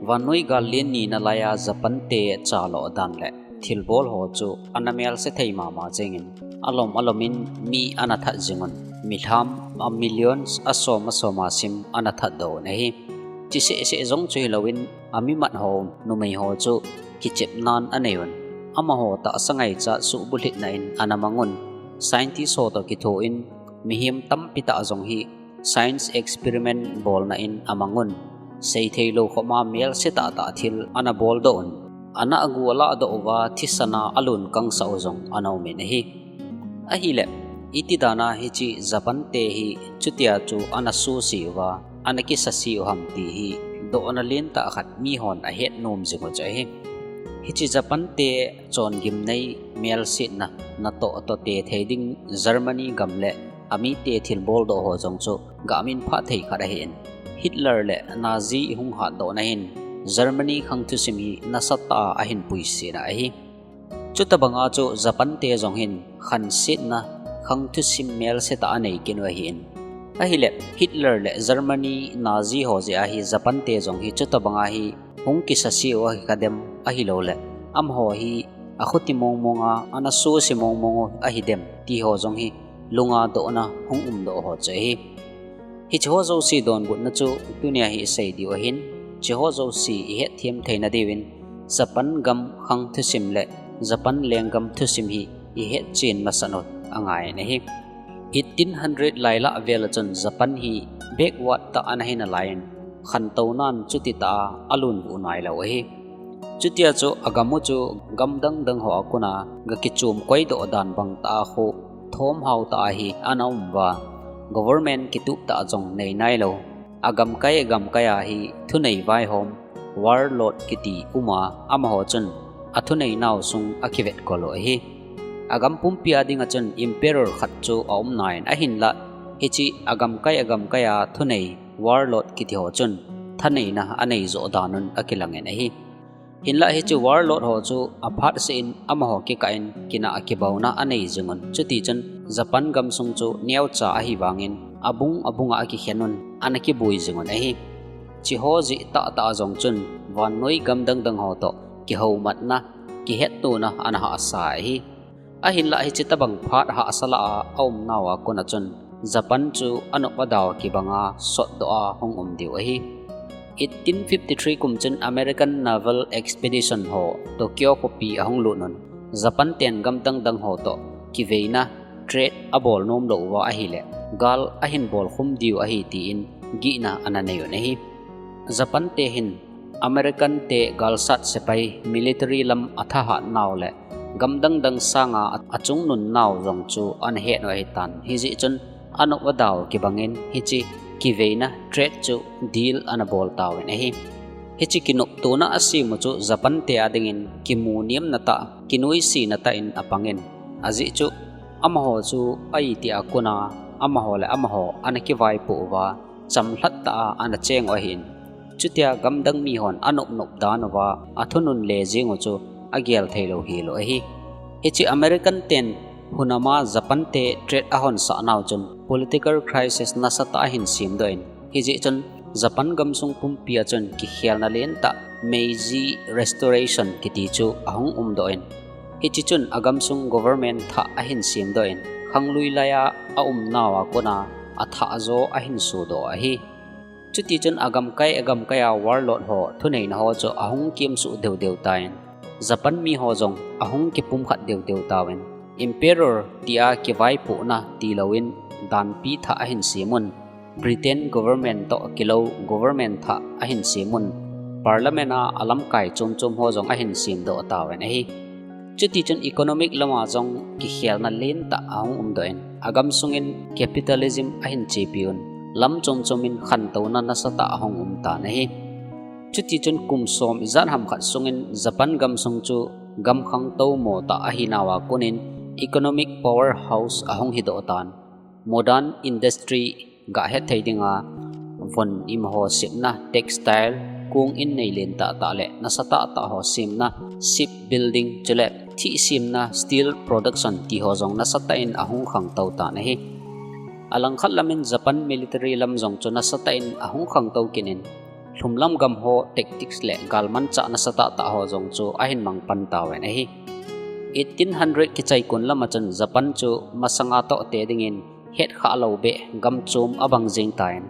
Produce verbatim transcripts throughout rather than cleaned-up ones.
Vannoi gal len nina laiya Japan te chaloh dan le thilbol ho chu ana melse thei mama jengin, alom alomin mi ana that jingun, milham, a millions, asom asoma sim ana that doh un ahi. Chi seh seh jong chu hilouvin, amimat ho, numei ho chu kichepnan anei un. Amaho tahsa ngaicha suhbulhitna in ana mangun. Scientist ho toh kithoin, mihem tampi tah jong hi science experiment bolna in amangun. Seithei lou khoma melse tahtah thil ana boldoh un. Ana agu alahdoh uva, thisana alun kangsah u jong ana umin ahi. Ahile, iti dana hiche Japan te hi chutia chu ana suse uva, ana kisase u ham ti hi dohna lentah khat mihon ahet nom jing u chu ahi. Hiche Japan te chongim nei melsetna, natoh toh te thei ding Germany gam le amite thilboldoh ho jong chu gamin phat thei khat ahin. Hitler le Nazi hung hatdohna hin Germany khang thusim hi nasatah a ahin puisena ahi. Chutabanga chu Japan te jong hin khansetna khang thusim melsetah anei kit u ahin. Ahile, Hitler le Germany Nazi ho jeh a hi Japan te jong hi chutabanga hi hung kisase u ahi kha dem, ahilouleh amaho hi akhuti mongmonga ana suse mongmong u ahi dem ti ho jong hi lunga dohna hung umdoh ho chu ahi. Hiche ho jouse donbutna chu tunia hi isei diu ahin, hiche ho jouse ihetthem theina diuvin Japan gam khang thusim le Japan lenggam thusim hi ihetchen masat u angai in ahi. Eighteen hundred lailah vel a chun Japan hi backward tah ana hi nalaiyin, khantounan chutitah a alunvuh nailou ahi. Chutia chu agam u chu gam dangdang ho a kona gakichom koidoh dan bangtah a khu thomhao tah a hi ana um uva, government kitup tah jong nei nailou. Agamkai agamkai a hi thunei vaihom, warlord kiti uma, amaho chun athunei nau sung akivetkol u ahi. Agam pumpi a dinga chun emperor khat chu aumnan ahinlah, hiche agamkai agamkai a thunei warlord kiti ho chun thaneina anei joh dan un akilangin ahi. Hinlah hiche warlord ho chu aphatseh in amaho kikah in kinah kibauna anei jingun. Chutichun Japan gamsung chu neocha ahivangin abung abunga akikhen un, ana kibui jingun ahi. Hiche ho jeh tahtah jong chun vannoi gam dangdang ho toh kihoumatna, kihettohna ana hahsa ahi. Ahinlah hiche tabang phat hahsa lah a aumnau a kona chun Japan chu anop adau kibanga sotdoh a hung um diu ahi. Eighteen fifty-three kum chun American Naval Expedition ho Tokyo khopi ahung lut un, Japan ten gam dangdang ho toh kiveina, trade abol nomlou uva ahile, gal ahin bolkhum diu ahi tin gihna ana nei un ahi. Japan te hin American te galsat sepai, military lam athahat nau le gam dangdang sanga achungnun nau jong chu ana het u ahitan, hijeh chun anop adau kibangin hiche kiveina, trade chu deal ana bol tauvin ahi. Hiche kinoptona asem u chu Japan te a dingin kimu nemna tah, kinuisatna tah in apangin, ajeh chu amaho chu aiti a kona amaho le amaho ana kivaipoh uva, chamlhat tah a ana cheng u ahin. Chutia gamdang mihon anop nop dan uva athunun le jeng u chu agel theilou hilu ahi. Hiche American ten hunama Japan te trade ahonsah nau chun political crisis nasatah ahin semdoh in, hijeh chun Japan gamsung pumpi a chun kikhelna lentah Meiji Restoration kiti chu ahung umdoh in, hiche chun agamsung government thah ahin semdoh in, khanglui laiya aumnau a kona athah jo ahin sodoh ahi. Chutichun agamkai agamkai a warlord ho thuneina ho chu ahung kemsuh deudeu tan, Japan miho jong ahung kipumkhat deudeu tauvin, emperor tia kivaipohna tilouvin danpi thah ahin semun, Britain government toh kilou government thah ahin semun, parliament a alamkai chomchom ho jong ahin semdoh tauvin ahi. Chutichun economic lama jong kikhelna lentah ahung umdoh in, agamsungin capitalism ahin chepiun, lam chomchom in khantouna nasatah ahung umtan ahi. Chutichun kum som ijat ham khat sungin Japan gamsung chu gam khangtou motah ahinauva konin economic powerhouse ahung hidoh tan, modern industry gah hethei dinga von imaho semna, textile, kong innei lentah tah le nasatah tah ho semna, ship building chule thih semna, steel production tiho jong nasatah in ahung khangtou tan ahi. Alangkhat lamin Japan military lam jong chu nasatah in ahung khangtou kit in, lhumlam gam ho tactics le galmanchah nasatah tah ho jong chu ahin mang pan tauvin ahi. Eighteen hundred kichai kun lam a chun Japan chu masanga toh te dingin hetkhah lou beh gam chom abang jing tan,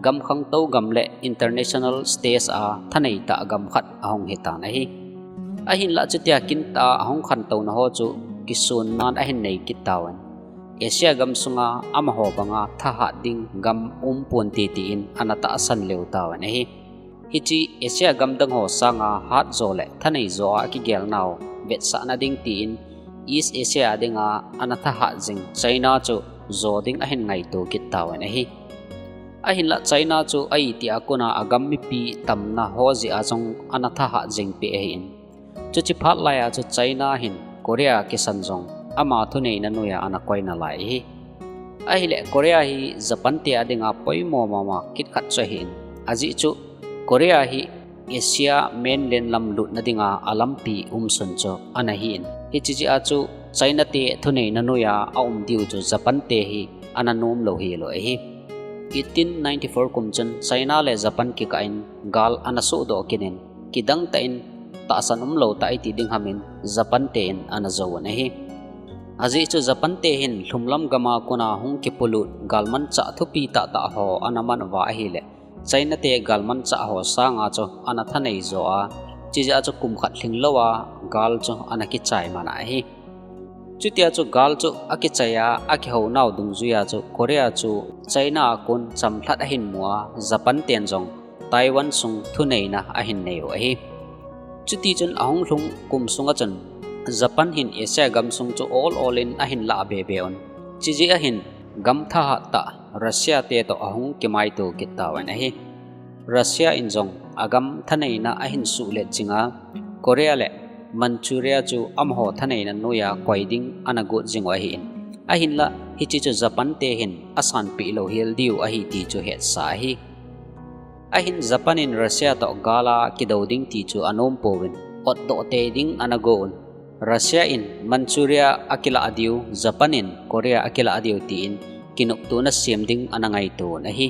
gam khangtou gam le international stage a thanei tah gam khat ahung hitan ahi. Ahinlah chutia kintah a ahung khantouna ho chu kisunnan ahin nei kit tauvin, Asia gam sunga amaho banga thahat ding gam umpon ti tin ana tahsan leu tauvin ahi. Hiche Asia gam dang ho sanga hatjo le thaneijo a kigelnau vetsahna ding tin East Asia dinga ana thahat jing China chu jo ding ahin ngaito kit tauvin ahi. Ahinlah China chu aiti a kona agam mipi tamna ho jeh a jong ana thahat jing peh ahin. Chuche phat laiya chu China hin Korea kisan jong ama thuneina noiya ana koina lai ahi. Ahileh Korea hi Japan te a dinga poimo mama kit khat chu ahin. Ajeh chu Korea hi Asia mainland lam lutna dinga alampi umsun chu ana hin. Hiche jeh a chu China te thuneina noiya aum diu chu Japan te hi ana nom lou hilou ahi. Eighteen ninety-four kum chun China le Japan kikah in gal ana sohdoh kit in, kidang tah in tahsan umlou tah iti ding hamin Japan te in ana jouvun ahi. Ajeh chu Japan te hin lhumlam gama kona hung kipolut galmanchah thupi tahtah ho ana man uva ahileh, China te galmanchah ho sanga chu ana thaneijo a, chujeh a chu kum khat lhinglouva gal chu ana kichai man ahi. Chutia chu gal chu akichai a, akihounau dungjuiya chu Korea chu China a kon chamlhat ahin mu a, Japan ten jong Taiwan sung thuneina ahin neiu ahi. Chutichun ahung lhung kum sunga chun Japan hin Asia gamsung chu ol ol in ahin lah bebe un. Chujeh a hin gam thahat tah Russia te toh ahung kimaito kit tauvin ahi. Russia in jong agam thaneina ahin suhlet jinga, Korea le Manchuria chu amaho thaneina noiya koi ding ana got jingu ahin. Ahinlah hiche chu Japan te hin asanpeh lou hel diu ahi ti chu hetsa ahi. Ahin Japan in Russia toh gal a kidou ding ti chu anom pouvin, otdoh tei ding ana go un. Russia in Manchuria akilah diu, Japan in Korea akilah diu tin kinoptona sem ding ana ngaito un ahi.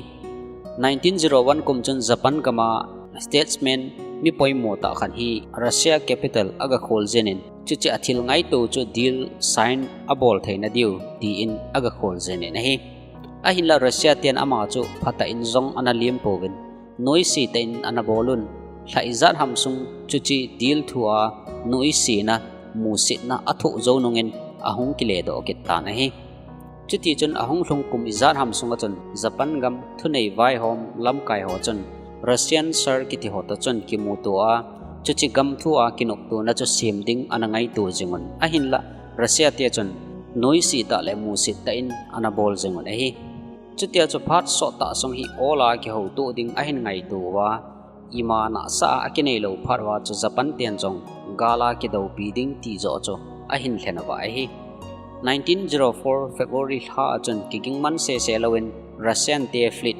Nineteen zero one kum chun Japan gama statesman mi poimo tah khat hi Russia capital aga khol jin in, chuche a thil ngaito chu deal sign abol theina diu tin aga khol jin in ahi. Ahinlah Russia ten ama chu phatah in jong ana lem pouvin, noise tah in ana bol un. Lha ijat ham sung chuche deal thua noisena, musetna athoh jou nungin ahung kiledoh kit tan ahi. Chutichun ahung lhung kum ijat ham sunga chun Japan gam thunei vaihom lamkai ho chun Russian Tsar kiti ho toh chun kimuto a, chuche gam thua kinoptona chu sem ding ana ngaito jing un. Ahinlah Russia te chun noise tah le muset tah in ana bol jing un ahi. Chutia chu phat sottah sung hi ol a kihouto ding ahin ngaito uva, ima nahsah a akinei lou phat uva chu Japan ten jong gal a kidoupi ding ti joh chu ahin lhen uva ahi. Nineteen zero four February lha a chun kiging man sese louvin Russian te fleet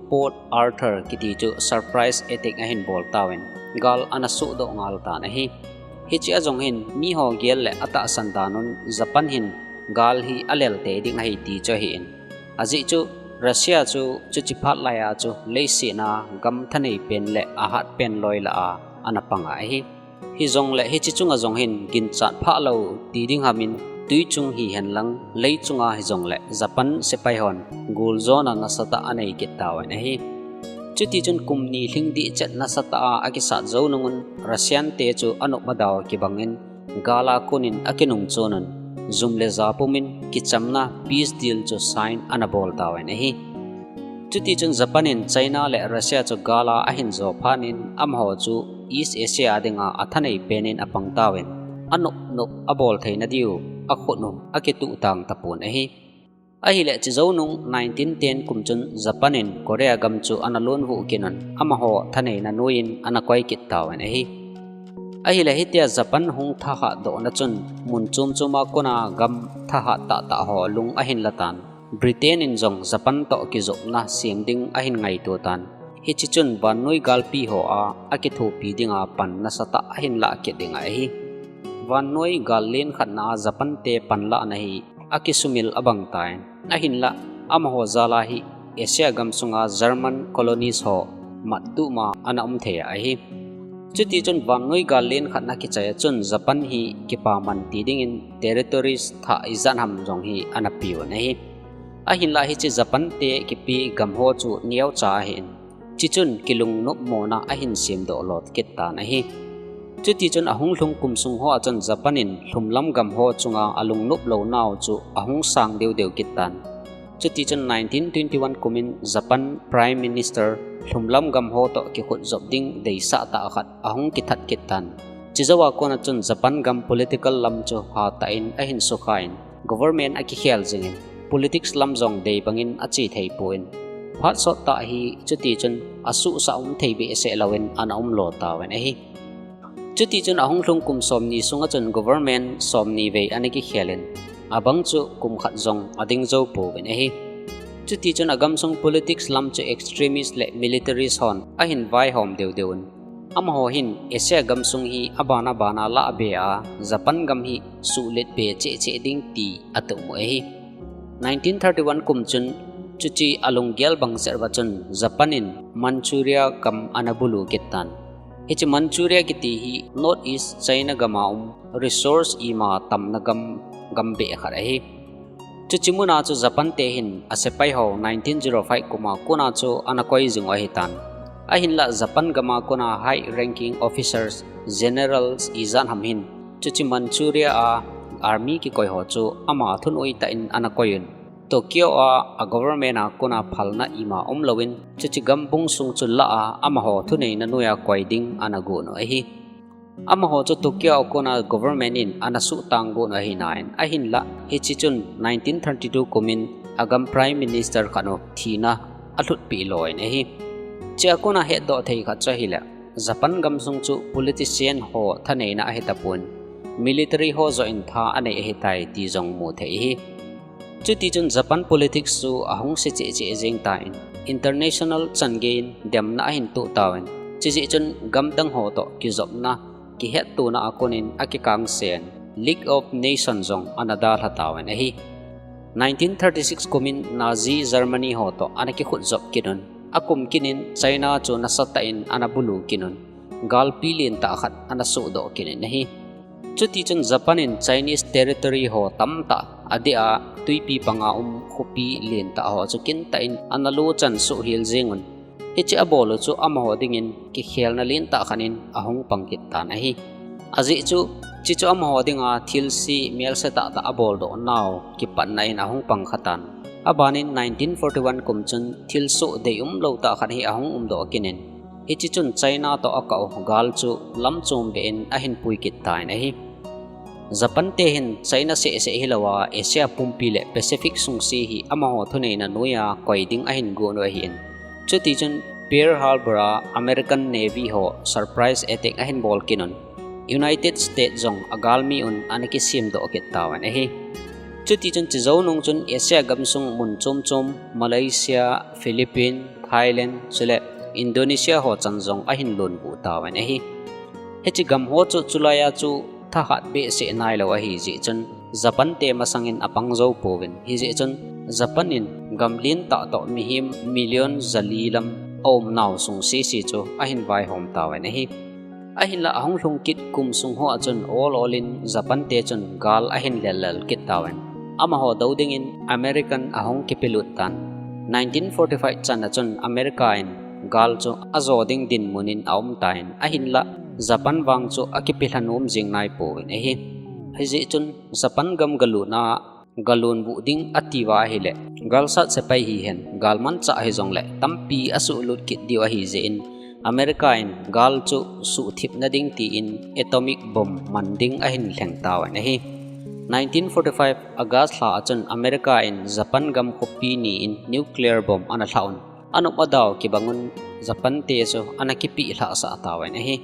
Port Arthur kiti chu surprise attack ahin bol tauvin, gal ana sohdoh ngal tan ahi. Hiche a jong hin miho gel le atahsan dan un Japan hin gal hi alel tei ding ahi ti chu ahin. Ajeh chu Russia chu chuche phat laiya chu leiset a gam thanei pen le ahat pen loi lah a ana pang ahi. Hijongle hiche chunga jong hin ginchat phah lou ti ding hamin twi chung hihen lang lei chunga hijongle Japan sepai hon goljona nasatah anei kit tauvin ahi. Chutichun kum ni lhing dih chet nasatah a akisat jou nung un Russian te chu anop adau kibang in gal a kon in akinung chon un, jum le ja pum in kichamna peace deal chu sign ana bol tauvin ahi. Chutichun Japan in China le Russia chu gal a ahin jo phat in amaho chu East Asia a dinga athanei pen in apang tauvin, anop nop abol theina diu akhut u akituh tang tapon ahi. Ahileh hiche jou nung nineteen ten kum chun Japan in Korea gam chu ana lonvuh kit un, amaho thaneina noiyin ana koi kit tauvin ahi. Ahileh hitia Japan hung thahat dohna chun mun chom chom a kona gam thahat tahtah ho lung ahin la tan. Britain in jong Japan toh kijopna sem ding ahin ngaito tan. Hiche chun vannoi galpi ho a akithopi dinga pan nasatah ahin lah kit ding ahi. Vannoi gal len khatna a Japan te panlahna hi akisumil abang tan. Ahinlah amaho jal a hi Asia gamsunga German colonies ho mat tuma ana um thei ahi. Chuti chun vannoi gal len khat na kichai a chun Japan hi kipaman ti dingin territories thah ijat ham jong hi ana peuvin ahi. Ahinlah hiche Japan te kipe gam ho chu neocha ahin, chuti chun kilungnop mona ahin semdoh lot kit tan ahi. Chuti chun ahung lhung kum sung hoa chun Japan in lhumlam gam ho chunga alungnop lou nau chu ahung sang deu deu kit tan. Chuti chun nineteen twenty-one kumin Japan Prime Minister lhumlam gam ho toh kikhut jop ding deisah tah khat ahung kithat kit tan. Chujouva kona chun Japan gam political lam chu hatah in ahin sukha in, government akikhel jingin, politics lam jong dei bangin ache thei pon, phat sot tah hi chuti chun asuhsah um thei behseh louvin ana um lo tauvin ahi. Chuti chun ahung lhung kum somni sunga chun government somni vei ana kikhelin, abang chu kum khat jong ading jou pouvin ahi. Chuti chun agamsung politics lam chu extremist le militaries hon ahin vaihom deu deu un, amaho hin Asia gamsung hi abana bana lahbe a, Japan gam hi suhlet be cheh cheh ding ti atum u ahi. Nineteen thirty-one kum chun chuti alunggel bang chet uva chun Japan in Manchuria gam ana bulu kit tan. Hiche Manchuria kiti hi North East China gam a um resource ima tamna gam, gam beh khat ahi. Chuti muna chu Japan te hin asepai ho nineteen zero five kuma kona chu ana koi jing u ahi tan. Ahinlah Japan gam a kona high ranking officers, generals ijat ham hin chuti Manchuria a army kikoi ho chu ama thunoi tah in ana koi un, Tokyo a, a government a kona phalna ima um louvin, chuti gambung sung chu lah a, amaho thuneina noiya koi ding ana gon u ahi. Amaho chu Tokyo a kona government in ana suhtang gon u ahi nan, ahinlah hiche chun nineteen thirty-two kumin agam Prime Minister khat u thina alhutpi louvin ahi. Chua kona hetdoh thei khat chu ahileh, Japan gamsung chu politician ho thaneina ahi tapon, military ho joh in tha anei ahitai ti jong mu thei ahi. Chuti chun Japan politics chu ahung se cheh cheh jeng tan, international chan geiyin demna ahin toh tauvin, chujeh chun gamdang ho toh kijopna, kihettona a konin akikangsen League of Nations jong ana dalha tauvin ahi. Nineteen thirty-six kumin Nazi Germany ho toh ana kikhut jop kit un, akum kinin China chu nasatah in ana bulu kit un, galpi lentah khat ana sohdoh kit in ahi. Chuti chun Japan in Chinese territory ho tamtah adeh a twipi panga um khopi lentah ho chu kintah in ana lochan soh hel jeng un, hiche abol u chu amaho dingin kikhelna lentah khat in ahung pang kit tan ahi. Ajeh chu, chuti chu amaho dinga thilse melse tahtah aboldoh nau kipatna in ahung pang kha tan. Abanin nineteen forty-one kum chun thilsoh deium lou tah khat hi ahung umdoh kit in, hiche chun China toh akah u gal chu lamchom beh in ahin pui kit tan ahi. Japan te hin China seh seh hilouva Asia pumpi le Pacific sungse hi amaho thuneina noiya koi ding ahin gon u ahin, chuti chun Pearl Harbor a American Navy ho surprise attack ahin bol kit un, United States jong agalmi un ana kisemdoh kit tauvin ahi. Chuti chun chujou nung chun Asia gamsung mun chom chom, Malaysia, Philippines, Thailand, chule Indonesia ho chan jong ahin lonbu tauvin ahi. Hiche gam ho chu chulaiya chu thahat behseh nailou ahijeh chun Japan te masangin apang jou pouvin, hijeh chun Japan in gam lentah toh mihem million jali lam aum nau sungse se chu ahin vaihom tauvin ahi. Ahinlah ahung lhung kit kum sung hoa chun ol ol in Japan te chun gal ahin lel lel kit tauvin, amaho dou dingin American ahung kipelut tan. Nineteen forty-five channa chun America in gal chu ajo ding dinmun in aum tan, ahinlah Japan vang chu akipelha nom jing naipouvin ahi. Hijeh chun Japan gam galutna galunbuh ding atiuva ahileh, galsat sepai hihen galmanchah hijongleh tampi asuhlut kit diu ahijeh in, America in gal chu suhthipna ding tin atomic bomb man ding ahin lheng tauvin ahi. Nineteen forty-five August lha a chun America in Japan gam khopi ni in nuclear bomb ana lhah un, anop adau kibang un Japan te chu ana kipeh lhahsah tauvin ahi.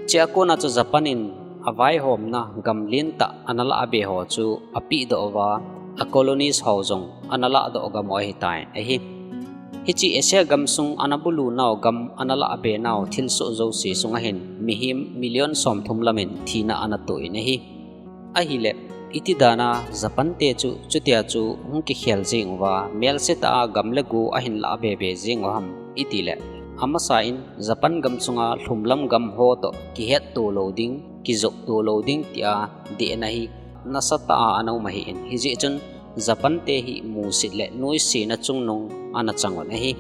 Chua kona chu Japan in avaihomna gam lentah ana lahbe ho chu apehdoh uva, a colonies ho jong ana lahdoh gam u ahitan ahi. Hiche Asia gamsung ana bulu nau gam ana lahbe nau thilsoh jouse sunga hin mihem million somthum lam in thina ana toh in ahi. Ahileh, iti dana Japan te chu chutia chu hung kikhel jeng uva, melsetah a gam le go ahin lahbe be jeng u ham itileh, Amasa in Japan gam chunga lhumlam gam ho toh kihetto lou ding, kijopto lou ding tia dehna hi nasatah a ana um ahin, hijeh chun Japan te hi musit le noisena chungnung ana chang un ahi.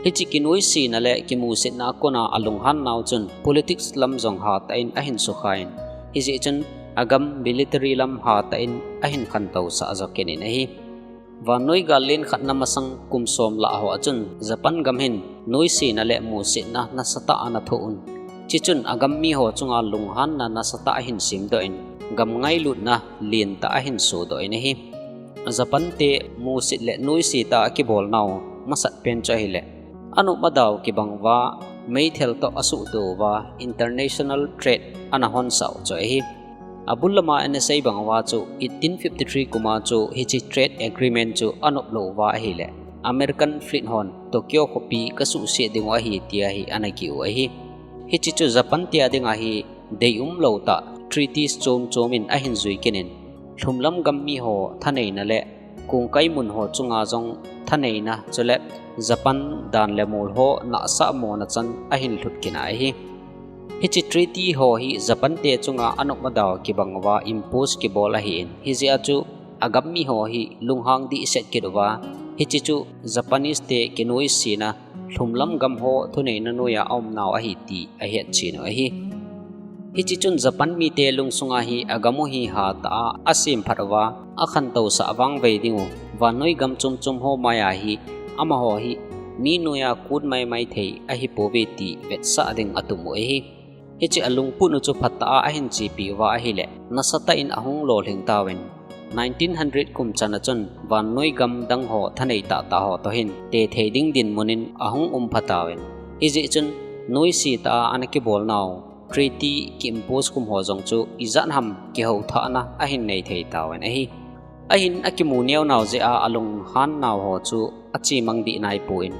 Hiche kinoisena le kimusitna a kona alunghan nau chun politics lam jong hatah in ahin sukha in, hijeh chun agam military lam hatah in ahin khantousah joh kit in ahi. Vannoi gal len khatna masang kum som lah ho a chun Japan gam hin noisena le musitna nasatah ana thoh un. Chuchun agam mi ho chunga lunghanna nasatah ahin semdoh in, gam ngailutna lentah ahin sodoh in ahi. Japan te musit le noise tah a kibol nau masat pen chu ahile, anop adau kibang uva, meithal toh asuhto uva, international trade ana honsah u chu ahi. Abul lama ana sei bang uva chu eighteen fifty-three kum a chu hiche trade agreement chu anop lou uva ahile, American fleet hon Tokyo khopi kasuhset ding u ahi tia hi ana kiu ahi. Hiche chu Japan te a dinga hi deium lou tah treaties chom chom in ahin jui kit in, lhumlam gam mi ho thaneina le kongkai mun ho chunga jong thaneina chule Japan dan le mol ho nahsah mona chan ahin lhut kit in ahi. Hiche treaty ho hi Japan te chunga anop adau kibang uva impose kibol ahin, hijeh a chu agam mi ho hi lunghang dehset kit uva, hiche chu Japanese te kinoisena lhumlam gam ho thuneina noiya aum nau ahi ti ahetchen u ahi. Hiche chun Japan mite lungsunga hi agam u hi hatah a asemphat uva, akhantousah vangvei ding u, vannoi gam chom chom ho maiya hi amaho hi mi noiya kon maimai thei ahipouve ti vetsah ding atum u ahi. Hiche alungput u chu phatah a ahin chepi uva ahile, nasatah in ahung lolhing tauvin, nineteen hundred kum chan a chun vannoi gam dang ho thanei tahtah ho toh hin tethei ding dinmun in ahung um pha tauvin, hijeh chun noise tah a ana kibol nau treaty ki impose kum ho jong chu ijat ham kihouthahna ahin nei thei tauvin ahi. Ahin akimu neo nau jeh a alunghan nau ho chu achemang dih naipon,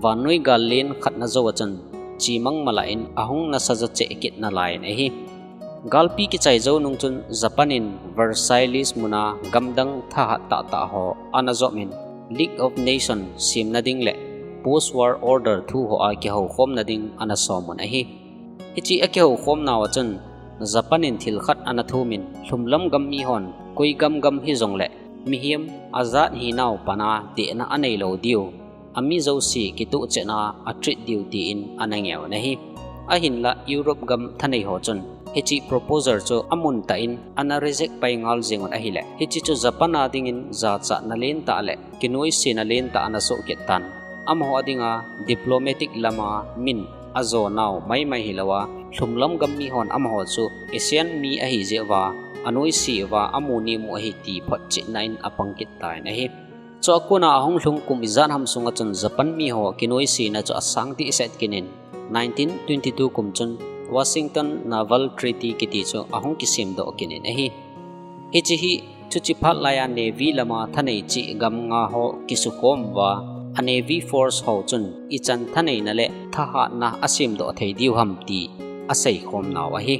vannoi gal len khatna jou a chun chemang malah in ahung nasa jo cheh kit nalai in ahi. Galpi kichai jou nung chun Japan in Versailles muna gamdang thahat tahtah ho ana jom in, League of Nations semna ding le post war order thu ho a kihoukhomna ding ana som un ahi. Hiche akihoukhom nau a chun Japan in thil khat ana thum in, lhumlam gam mi hon koi gam gam hijongle mihem ajat hinau pan a dehna anei lou diu, ami jouse kitoh chetna a treat diu tin ana ngeuvin ahi. Ahinla Europe gam thanei ho chun hiche proposal chu amun tah in ana reject pai ngal jeng un ahile, hiche chu Japan a dingin jachatna lentah le kinoisena lentah ana soh kit tan. Amaho a dinga diplomatic lama min ajo nau maimai hilouva, lhumlam gam mi hon amaho chu Asian mi ahi jeh uva, anoise uva, amu nem u ahi ti photchetna in apang kit tan ahi. Chua kona ahung lhung kum ijat ham sunga chun Japan mi ho kinoisena chu asang dehset kit in, nineteen twenty-two kum chun Washington Naval Treaty kiti chu ahung kisemdoh kit in ahi. Hiche hi chuche phat laiya Navy lama thanei cheh gam nga ho kisukhom uva, a Navy Force ho chun ichan thaneina le thahatna asemdoh thei diu ham ti aseikhom nau ahi.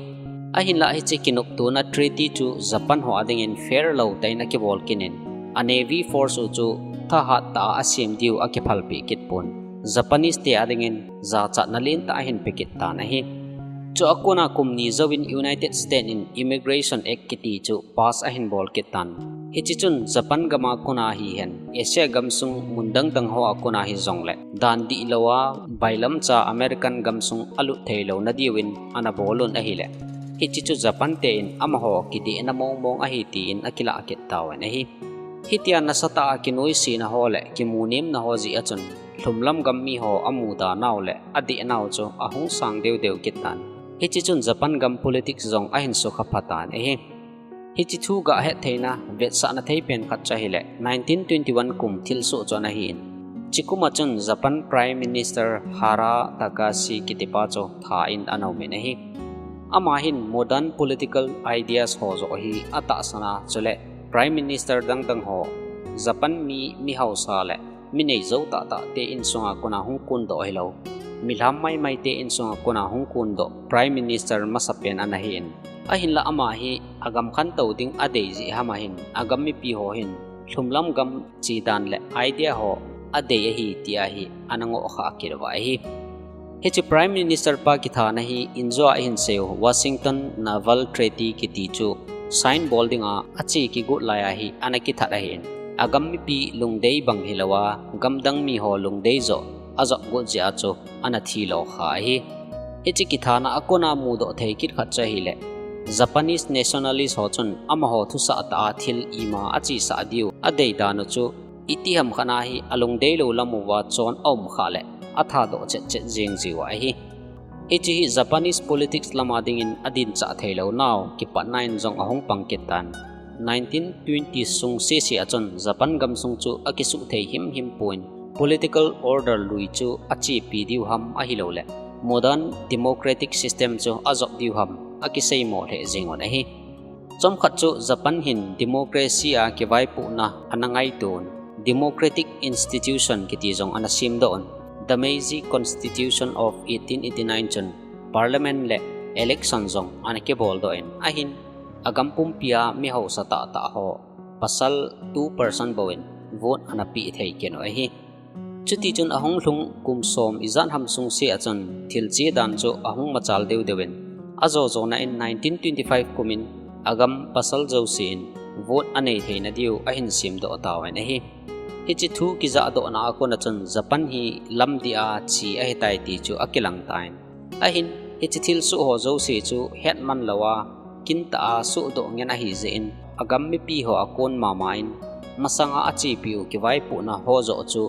Ahinla hiche kinoptona treaty chu Japan ho a dingin fair lou tah in akibol kit in, a Navy Force u chu thahat tah a asem diu akiphalpeh kit pon, Japanese te a dingin jachatna lentah ahin pe kit tan ahi. Chua kona kum ni jouvin United States in Immigration Act kiti chu pass ahin bol kit tan. Hiche chun Japan gam a kona hihen, Asia gamsung mun dang dang ho a kona hijongle, dan dihlou a bailamcha American gamsung alut theilouna diuvin ana bol un ahile, hiche chu Japan te in amaho kidehna mong mong ahi tin akilah kit tauvin ahi. Hitia nasatah a kinoisena ho le kimunemna ho jeh a chun, lhumlam gam mi ho amuda nau le adeh nau chu ahung sang deu deu kit tan. Hiche chun Japan gam politics jong ahin sukha pha tan ahi. Hiche thu gahet theina vetsahna thei pen khat chu ahile, nineteen twenty-one kum thilsoh chu ana hin, hiche kum a chun Japan Prime Minister Hara Takashi kitipa chu tha in ana um in ahi. Ama hin modern political ideas ho joh hi atahsan a, chule Prime Minister dang dang ho, Japan mi, mi haosa le mi neijou tahtah te insunga kona hung kondoh hilou, milham maimai te insunga kona hung kondoh Prime Minister masapen ana hin. Ahinla ama hi agam khantou ding adei jeh ham ahin, agam mipi ho hin lhumlam gam chedan le idea ho adei ahi tia hi ana ngoh khah kit uva ahi. Hiche Prime Minister pa kithana hi injo a ahin seiyu Washington Naval Treaty kiti chu sign bol dinga ache kigot laiya hi ana kithat ahin, agam mipi lungdei bang hilouva, gamdang miho lungdei joh ajop got jeh a chu ana thilo kha ahi. Hiche kithana a kona mudoh thei kit khat chu ahileh, Japanese nationalist ho chun amaho thusah tah a thil ima achesah diu adei dan u chu, itiham khat a hi alungdei lou lam uva chon aum khah leh athadoh chet chet jeng jiu ahi. Hiche hi Japanese politics lama dingin adinchah theilou nau kipatna in jong ahung pang kit tan. Nineteen twenty sung sese a chun Japan gamsung chu akisuh thei himhim pon, political order lui chu achepi diu ham ahilouleh modern democratic system chu ajop diu ham akiseimo lheh jeng un ahi. Chomkhat chu Japan hin democracy a kivaipohna ana ngaito un, democratic institution kiti jong ana semdoh un, the Meiji Constitution of eighteen eighty-nine chun parliament le election jong ana kiboldoh in, ahin agam pumpia mi haosa tahtah ho pasal two percent bou in vote ana peh thei kit u ahi. Chutichun ahung lhung kum som ijat ham sungse a chun thil che dan chu ahung machal deudeuvin, ajojona in nineteen twenty five kumin agam pasal jousen vote anei theina diu ahin semdoh tauvin ahi. Hiche thu kijahdohna a kona chun Japan hi lamdih a che ahitai ti chu akilang tan. Ahin, hiche thilsoh ho jouse chu hetman louva kintah a sohdoh ngen ahijeh in, agam mipi ho akon mama in, masanga achepiu kivaipohna ho joh chu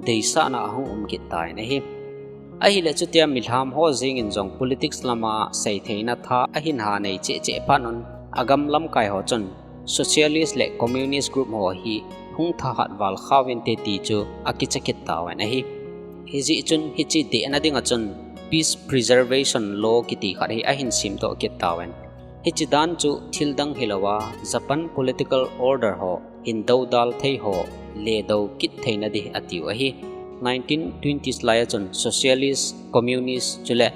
deisahna ahung um kit tan ahi. Ahileh chutia milham ho jengin jong politics lama seitheina tha ahin ha nei cheh cheh phat un, agam lamkai ho chun socialist le communist group ho hi hung thahat val khauvinte ti chu akicha kit tauvin ahi. Hijeh chun hiche dehna dinga chun peace preservation law kiti khat hi ahin semdoh kit tauvin, hiche dan chu thildang hilouva Japan political order ho hin doudal thei ho ledou kit theina ding atiu ahi. Nineteen twenties laiya chun socialist, communist chule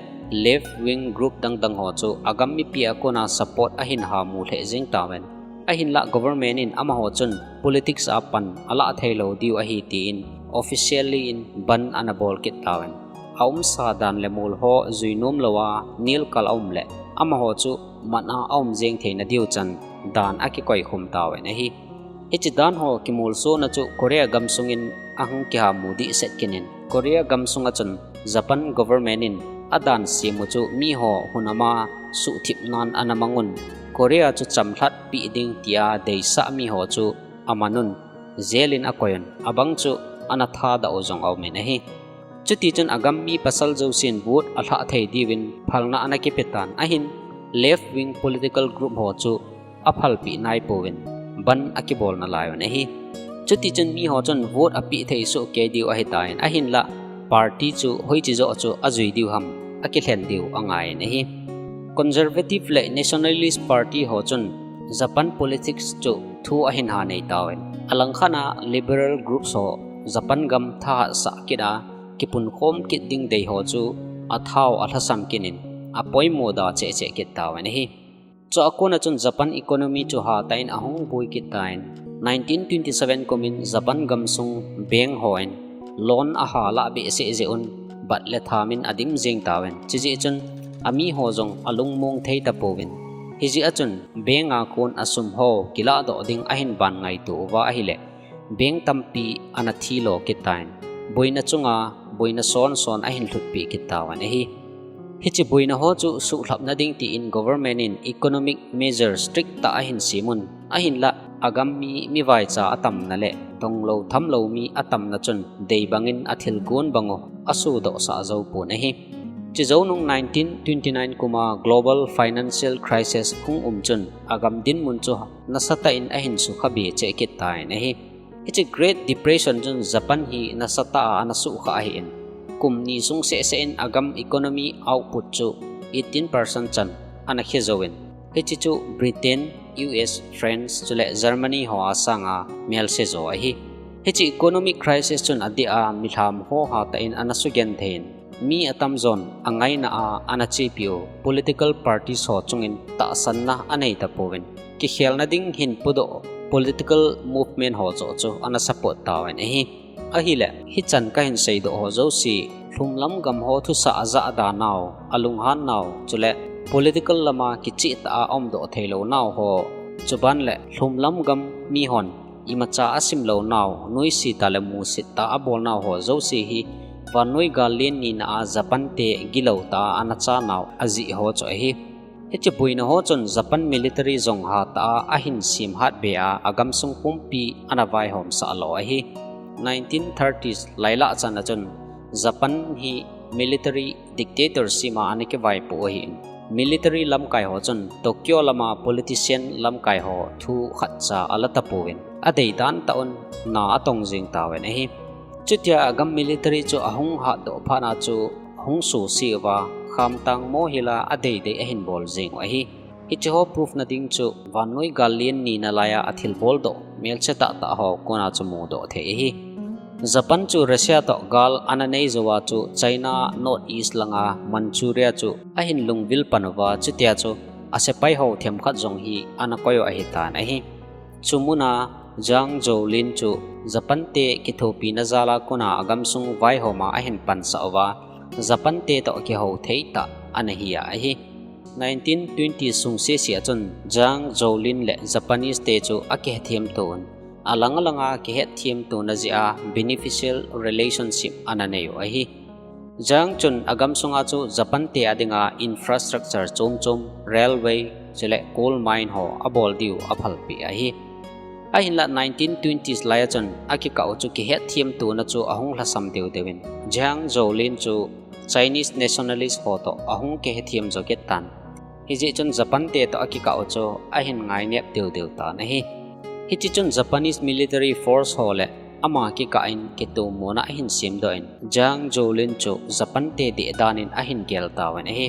left wing group dangdang ho chu agam mipi a kona support ahin hamu lheh jeng tauvin, ahinlah government in amaho chun politics a pan alah theilou diu ahi tin officially in ban ana bol kit tauvin, aumsa dan le mol ho jui nom louva nelkal aum leh amaho chu man a aum jeng theina diu chan dan akikoikhum tauvin ahi. Hiche dan ho kimolsona chu Korea gamsungin ahung kihamu dehset kit in, Korea gamsunga chun Japan government in adan semu chu miho hunama suhthipnan ana mang un, Korea chu chamlhatpeh ding tia deisah miho chu aman un, jail in akoi un, abang chu ana thadah u jong aumin ahi. Chutichun agam mi pasal jousen vote alhah thei diuvin phalna ana kipetan ahin, left wing political group ho chu aphalpeh naipouvin ban akibol nalaiyun ahi. Chutichun miho chun vote apeh thei sohkei diu ahitan, ahinlah party chu hoiche joh chu ajui diu ham akilhen diu angaiyin ahi. Conservative le Nationalist Party ho chun Japan politics chu thu ahin ha nei tauvin, alangkhat a liberal groups ho Japan gam thahatsah kit a kipunkhom kit ding dei ho chu athau alhasam kit in, apoimo da cheh cheh kit tauvin ahi. Chua kona chun Japan economy chu hatah in ahung boi kit tan. Nineteen twenty seven kumin Japan gamsung bank hon loan ahalah behseh jeh un bat le thamin adim jeng tauvin, chujeh chun amiho jong alungmong thei tapouvin, hijeh a chun bank a kon asum ho kilahdoh ding ahin ban ngaito uva ahileh, bank tampi ana thilo kit tan, boina chunga boina sonson ahin lhutpeh kit tauvin ahi. Hiche boina ho chu suhlhapna ding tin government in economic measure strict tah ahin semun, ahinlah agam mi mivaicha atamna le donglou thamlou mi atamna chun deibangin athilgon bangu asodohsah joupon ahi. Chujounung nineteen twenty nine kuma global financial crisis hung um chun agam dinmun chu nasatah in ahin sukha be cheh kit tan ahi. Hiche Great Depression chun Japan hi nasatah a ana sukha ahin, kum ni sung sehseh in agam economy output chu eighteen percent chan ana khe jouvin, hiche chu Britain, U S, France chule Germany ho a sanga melse jo ahi. Hiche economic crisis chun adeh a milham ho hatah in ana sugenthei in, mi atamjon angaina a ana chepiu political parties ho chungin tahsanna anei tapouvin, kikhelna ding hin pudoh political movement ho joh chu ana support tauvin ahi. Ahileh, hichan kahin seidoh ho jouse lhumlam gam ho thusah ajah da nau, alunghan nau, chule political lama kicheh tah a aumdoh theilou nau ho, chuban le lhumlam gam mihon imacha asimlou nau, nuisat tah le musit tah a abol nau ho jouse hi vannoi gal len nina a Japan te gilou tah a ana cha nau ajeh ho chu ahi. Hiche boina ho chun Japan military jong hatah a ahin sem hat be a, agamsung pumpi ana vaihomsah lou ahi. Nineteen thirties lailah chan a chun Japan hi military dictatorship a ana kivaipoh ahin, military lamkai ho chun Tokyo lama politician lamkai ho thu khatcha ala tapouvin, adei dan tah un na atong jing tauvin ahi. Chutia agam military chu ahung hatdoh phat a chu hung suse uva, khamtang mohila adei dei ahin bol jing u ahi. Hiche ho proof na ding chu vannoi gal len nina laiya athilbol doh melchia tahtah ho kona chu mudoh thei ahi. Japan chu Russia toh gal ana nei jouva chu China North East langa Manchuria chu ahin lungvil pan uva, chutia chu asepai ho themkhat jong hi ana koi u ahitan ahi. Chu muna Zhang Zuolin chu Japan te kithopina jal a kona agamsung vaihom a ahin pansah uva, Japan te toh kihou thei tah ana hi a ahi. Nineteen twenty sung sese a chun Zhang Zuolin le Japanese te chu akihethem to un, alang alanga kihethem tona jeh a beneficial relationship ana nei u ahi. Zhang chun agamsunga chu Japan te adinga infrastructure chom chom, railway, chule coal mine ho abol diu aphalpeh ahi. Ahinla nineteen twenties laiya chun akikah u chu kihethem tona chu ahung lhasam deu deu in, Zhang Zuolin chu Chinese nationalist ho toh ahung kihethem jo kit tan. Hijeh chun Japan te toh akikah u chu ahin ngainep deu deu tan ahi. Hiche chun Japanese military force ho le ama kikah in kitomona ahin semdoh in, Zhang Zuolin chu Japan te deh dan in ahin gel tauvin ahi.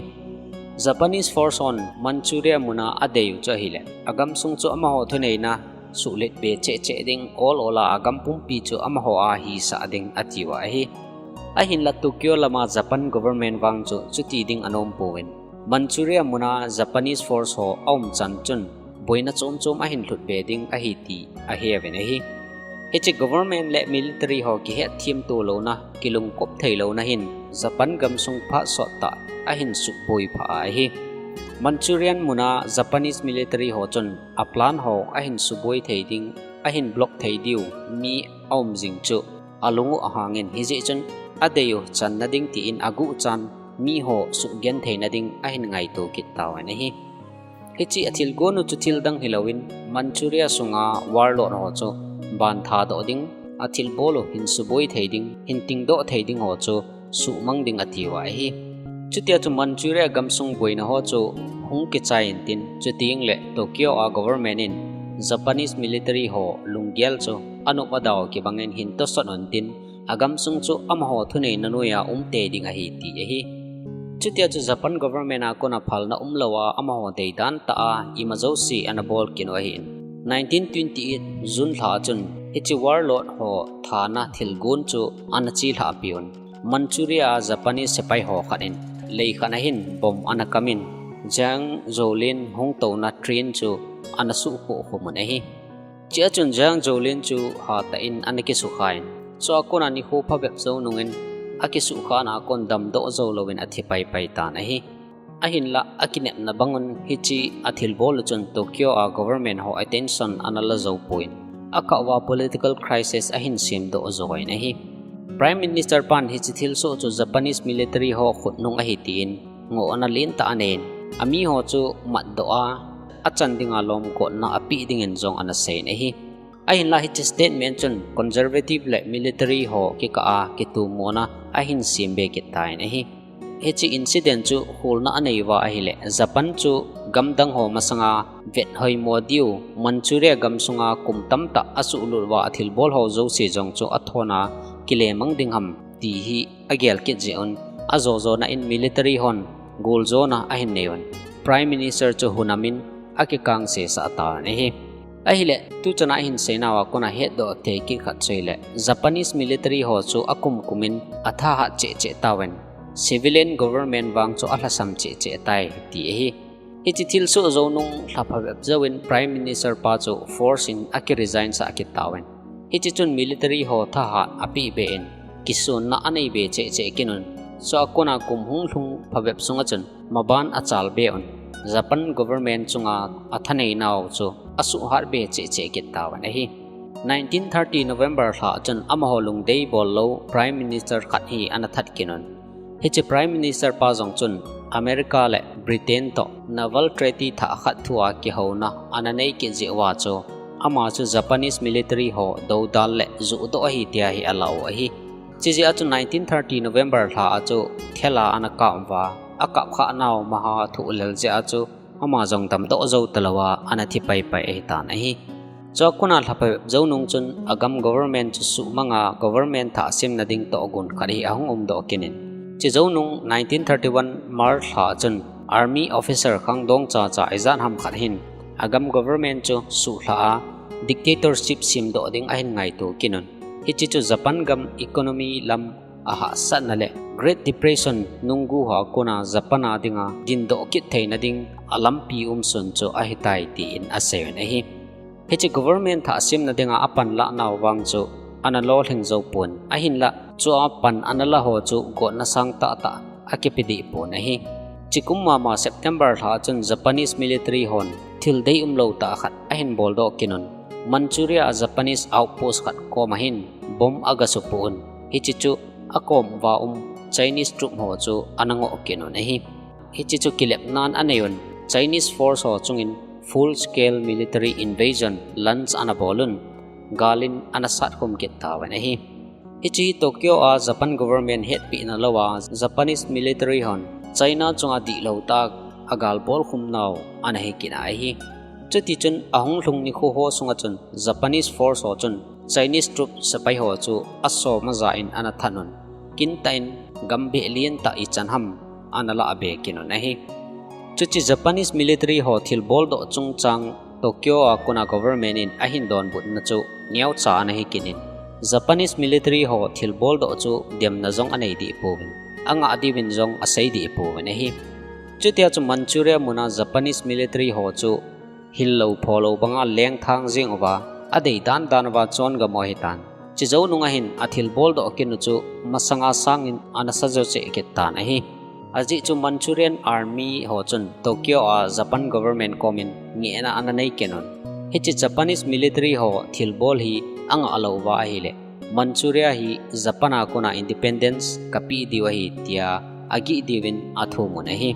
Japanese force hon Manchuria muna adei u chu ahile, agamsung chu amaho thuneina suhlet be cheh cheh ding, ol ol a agam pumpi chu amaho a hisah ding atiu ahi. Ahinla Tokyo lama Japan government vang chu chuti ding anom pouvin, Manchuria muna Japanese force ho aum chan chun boina chom chom ahin lhut be ding ahi ti aheuvin ahi. Hiche government le military ho kihethem to louna, kilungkop thei louna hin Japan gamsung phat sot tah ahin suboi phah a ahi. Manchurian muna Japanese military ho chun aplan ho ahin suboi thei ding, ahin block thei diu mi aum jing chu alung u ahang in, hijeh chun adei u channa ding tin aguh chan mi ho suhgenthei na ding ahin ngaito kit tauvin ahi. Hiche athilgon u chu thil dang hilouvin, Manchuria sunga warlord ho chu banthadoh ding, athilbol u hin suboi thei ding, hin tingdoh thei ding ho chu suhmang ding atiu ahi. Chutia chu Manchuria gamsung boina ho chu hung kichai intin, chuteng le Tokyo a government in Japanese military ho lunggel chu anop adau kibangin hin tosot untin, agamsung chu amaho thuneina noiya umtei ding ahi ti ahi. Chutia chu Japan government a kona phalna umlouva amaho deidan tah a ima jouse ana bol kit u ahin, nineteen twenty-eight June lha a chun hiche warlord ho thana thilgon chu ana chelhah peh un, Manchuria a Japanese sepai ho khat in lei khat a hin bomb ana kam in, Zhang Zuolin hung touna train chu ana suhpoh khum un ahi. Chea chun Zhang Zuolin chu hatah in ana kisukha in, chua kona nikho phabep jou nungin akisuhkhana a kon damdoh jou louvin athi paipai tan ahi. Ahinlah akinepna bangun hiche athilbol u chun Tokyo a government ho attention ana la jou pon, akah uva political crisis ahin semdoh jouvin ahi. Prime Minister pan hiche thilsoh chu Japanese military ho khutnung ahi tin ngohna lentah aneiyin, amiho chu matdoh a, achan dinga lomgotna apeh dingin jong ana seiyin ahi. Ahinlah hiche statement chun conservative le military ho kikah a kitomona ahin sembe kit tan ahi. Hiche incident chu kholna anei uva ahileh, Japan chu gamdang ho masanga vethoimo diu, Manchuria gamsunga kum tamtah asuhlut uva athilbol ho jouse jong chu athona kilemang ding ham ti hi agel kit jeh un, ajojona in military hon goljona ahin neiyun, Prime Minister chu hunamin akikang sesah tan ahi. Ahileh, tuchana ahin seinauva kona hetdoh thei kit khat chu ahileh, Japanese military ho chu akum kumin athahat cheh cheh tauvin, civilian government vang chu alhasam cheh cheh tai ti ahi. Hiche thilsoh jou nung lha phabep jouvin Prime Minister pa chu force in akiresign sah kit tauvin, hiche chun military ho thahat apeh be in, kisunna anei be cheh cheh kit un. Chua kona kum hung lhung phabep sunga chun maban achal be un. Japan government chunga athaneinau chu asuhhat be cheh cheh kit tauvin ahi. Nineteen thirty November lha chun amaho lungdei bol lou Prime Minister khat hi ana that kit un. Hiche Prime Minister pa jong chun America le Britain toh Naval Treaty thah khat thua kihouna ana nei kit jeh uva chu ama chu Japanese military ho dodal le juhdoh ahi tia hi alah u ahi. Chijeh a chu nineteen thirty November lha a chu thela ana kap uva, akap khah nau maha thuh lel jeh a chu ama jong damdoh jou talouva ana thi paipai ahitan ahi. Chua kona lha phabep jou nung chun agam government chu suhmanga government thah semna ding tohgon khat hi ahung umdoh kit in. Hiche jou nung nineteen thirty-one March lha chun army officer khangdong chacha ijat ham khat hin agam government chu suhlha a dictatorship semdoh ding ahin ngaito kit un. Hiche chu Japan gam economy lam ahahsatna le Great Depression nunggu hoa kona Japan a dinga dindoh kit theina ding alampi umsun chu ahitai tin asei un ahi. Hiche government thah semna dinga apan lahnau vang chu ana lolhing jou pon, ahinlah chua pan ana la ho chu gotna sang tahtah akipe deh pon ahi. Hiche kum mama September lha chun Japanese military hon thil deium lou tah khat ahin boldoh kit un. Manchuria a Japanese outpost khat koma hin bomb aga supoh un. Hiche chu akom uva um Chinese troop ho chu ana ngoh kit un ahi. Hiche chu kilepnan anei un, Chinese force ho chungin full scale military invasion launch ana bol un, galin ana satkhum kit tauvin ahi. Hiche hi Tokyo a Japan government hetpehna louva Japanese military hon China chunga dihlou tah a gal bolkhum nau ana hi kit ahi. Chutichun ahung lhung nikho ho sunga chun Japanese force ho chun Chinese troop sepai ho chu asom aja in ana that un, kintah in gambeh lentah ichan ham ana lahbe kit un ahi. Chuche Japanese military ho thilboldoh chungchang Tokyo a kona government in ahin donbutna chu neocha ana hi kit in, Japanese military ho thilboldoh chu demna jong anei deh pouvin, angah diuvin jong asei deh pouvin ahi. Chutia chu Manchuria muna Japanese military ho chu hillou pholou banga lengthang jeng uva, adei dandan uva chon gam u ahitan. Hiche jou nunga hin athilboldoh kitna chu masanga sangin ana sajo cheh kit tan ahi. Ajeh chu Manchurian Army ho chun Tokyo a Japan government komin ngehna ana nei kit un. Hiche Japanese military ho thilbol hi angah louva ahileh Manchuria hi Japan a kona independence kapeh diu ahi tia agih diuvin athum un ahi.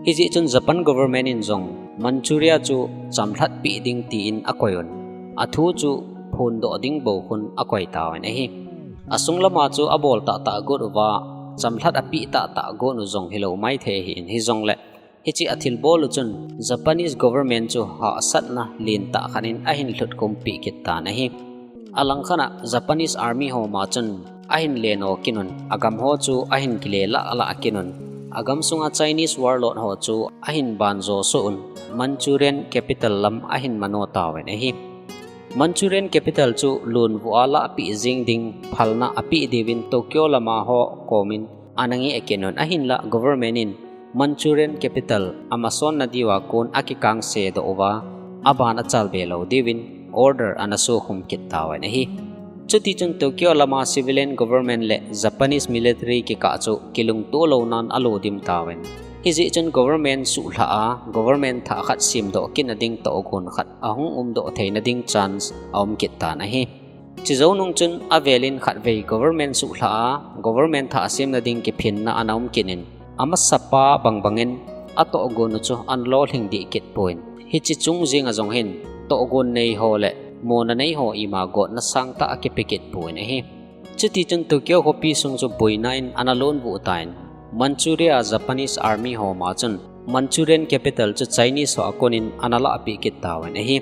Hijeh chun Japan government in jong Manchuria chu chamlhatpeh ding tin akoi un. Athu chu phondoh ding bou khun akoi tauvin ahi. Asunglama chu abol tahtah got uva, chamlhat apeh tahtah got u jong hilou maithei ahin, hijongleh hiche athilbol u chun Japanese government chu hahsatna lentah khat in ahin lhutkhum peh kit tan ahi. Alangkhat a Japanese Army ho ma chun ahin leno kit un, agam ho chu ahin kile lah lah kit un, agam sunga Chinese warlord ho chu ahin banjo soh un, Manchurian capital lam ahin mano tauvin ahi. Manchurian capital chu lunvuh a lahpeh jeng ding phalna apeh diuvin Tokyo lama ho komin ana ngeh kit un, ahinlah government in Manchurian capital amasonna diuva kon akikangse doh uva, aban achalbe lou diuvin order ana sokhum kit tauvin ahi. Chutichun Tokyo lama civilian government le Japanese military kikah chu kilungto lounan alo dim tauvin. Hijeh chun government suhlha a, government thah khat semdoh kitna ding tohgon khat ahung umdoh theina ding chance aum kit tan ahi. Hiche jou nung chun avelin khatvei government suhlha a, government thah semna ding kiphinna ana um kit in, amasapa bangbangin atohgon u chu ana lolhing deh kit pon. Hiche chung jenga jong hin tohgon nei ho le mona nei ho ima gotna sangtah akipe kit pon ahi. Chutichun Tokyo khopi sung chu boina in ana lonvuh tan, Manchuria Japanese Army ho ma chun Manchurian capital chu Chinese ho a konin ana lahpeh kit tauvin ahi.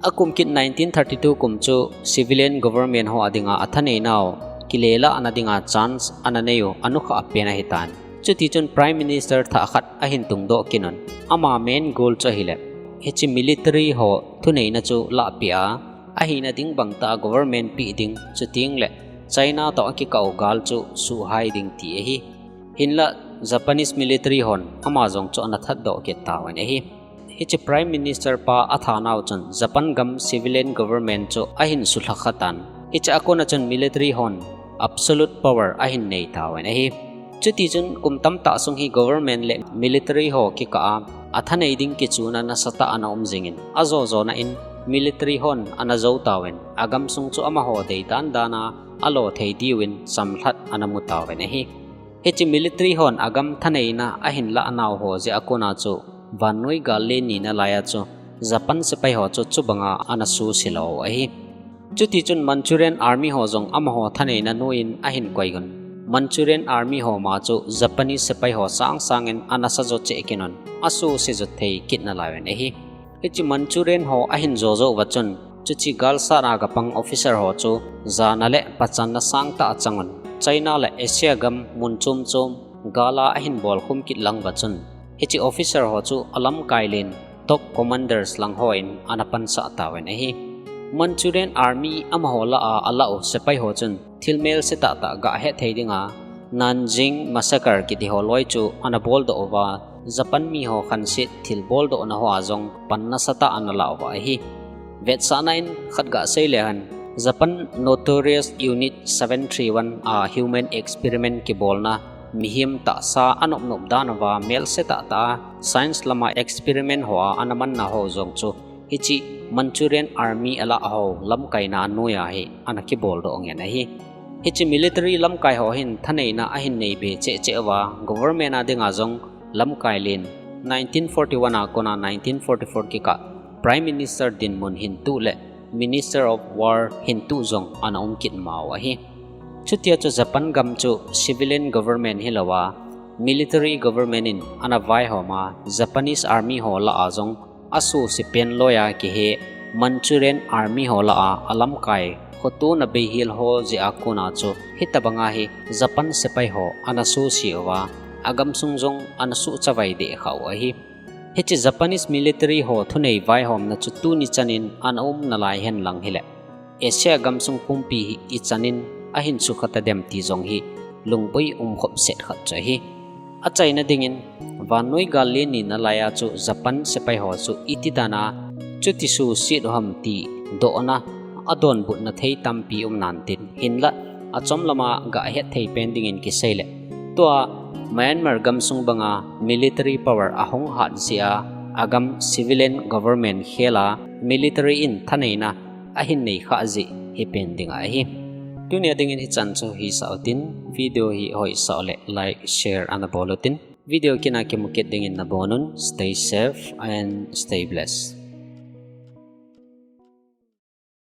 Akum kit nineteen thirty-two kum chu civilian government ho a dinga athaneinau kilelahna dinga chance ana neiu anukhah pen ahitan. Chutichun Prime Minister thah khat ahin tungdoh kit un. Ama main goal chu ahileh hiche military ho thuneina chu lahpeh a, ahina ding bangtah a government peh ding, chutengleh China toh akikah u gal chu suhhai ding ti ahi. Hinlah Japanese military hon ama jong chu ana thatdoh kit tauvin ahi. Hiche Prime Minister pa athanau chun Japan gam civilian government chu ahin sulhakha tan. Hiche a kona chun military hon absolute power ahin nei tauvin ahi. Chuti chun kum tamtah sung hi government le military ho kikah a, athanei ding kichuna nasatah ana um jingin, ajo jona in military hon ana jou tauvin, agam sung chu amaho deidan dan a alo thei diuvin samlhat ana mu tauvin ahi. Hiche military hon agam thaneina ahin lah nau ho jeh a kona chu vannoi gal len nina laiya chu Japan sepai ho chu chubanga ana suhse lou u ahi. Chuti chun Manchurian Army ho jong amaho thaneina noiyin ahin koi un. Manchurian Army ho ma chu Japanese sepai ho sang sangin ana sa jo cheh kit un, asuhse jo thei kit nalai un ahi. Hiche Manchurian ho ahin jo jou uva chun, chuche galsat a kapang officer ho chu jana le pachanna sangtah achang un, China le Asia gam mun chom chom gal a ahin bolkhum kit lang uva chun, hiche officer ho chu alamkai len top commanders lang hon ana pansah tauvin ahi. Manchurian Army amaho lah a alah u sepai ho chun thil melse tahtah gah hethei dinga Nanjing Massacre kiti ho loi chu ana boldoh uva, Japan mi ho khanset thilboldohna hoa jong pan nasatah ana lah uva ahi. Vetsahna in khat gasei leu hen, Japan Notorious Unit seven three one a human experiment kibolna, mihem tahsa anop nop dan uva melse tahtah a science lama experiment hoa ana manna ho jong chu hiche Manchurian Army alah ho lamkaina anoiya hi ana kiboldoh ngen ahi. Hiche military lamkai ho hin thaneina ahin nei be cheh cheh uva, government a dinga jong lamkai len, nineteen forty-one a kona nineteen forty-four kikah Prime Minister dinmun hin tuh le Minister of War hin tuh jong ana um kit mau ahi. Chutia chu Japan gam chu civilian government hilouva, military government in ana vaihom a, Japanese Army ho lah a jong asuhse pen loiya kihe Manchurian Army ho lah a alamkai khotona beihel ho jeh a kona chu hitabanga hi Japan sepai ho ana suhse uva, agam sung jong ana suhchavai deh kha u ahi. Hiche Japanese military ho thunei vaihomna chu tuni chanin ana um nalai hen lang hile, Asia gamsung pumpi hi ichan in ahin sukha tadem ti jong hi lungboi umkhop set khat chu ahi. Achaina dingin, vannoi gal len nina laiya chu Japan sepai ho chu iti dan a chuti suhset u ham ti dohna, adonbutna thei tampi um nan tin, hinlah achom lama gah hethei pen dingin kisei le, tua Myanmar gamsung banga military power ahung hat jeh a, agam civilian government khel a military in thaneina ahin nei kha jeh hi pen dinga ahi. Tunia dingin hichan chu hisah utin, video hi hoisah u le like, share ana bol utin, video kit a kimu kit dingin nabonun, stay safe and stay blessed.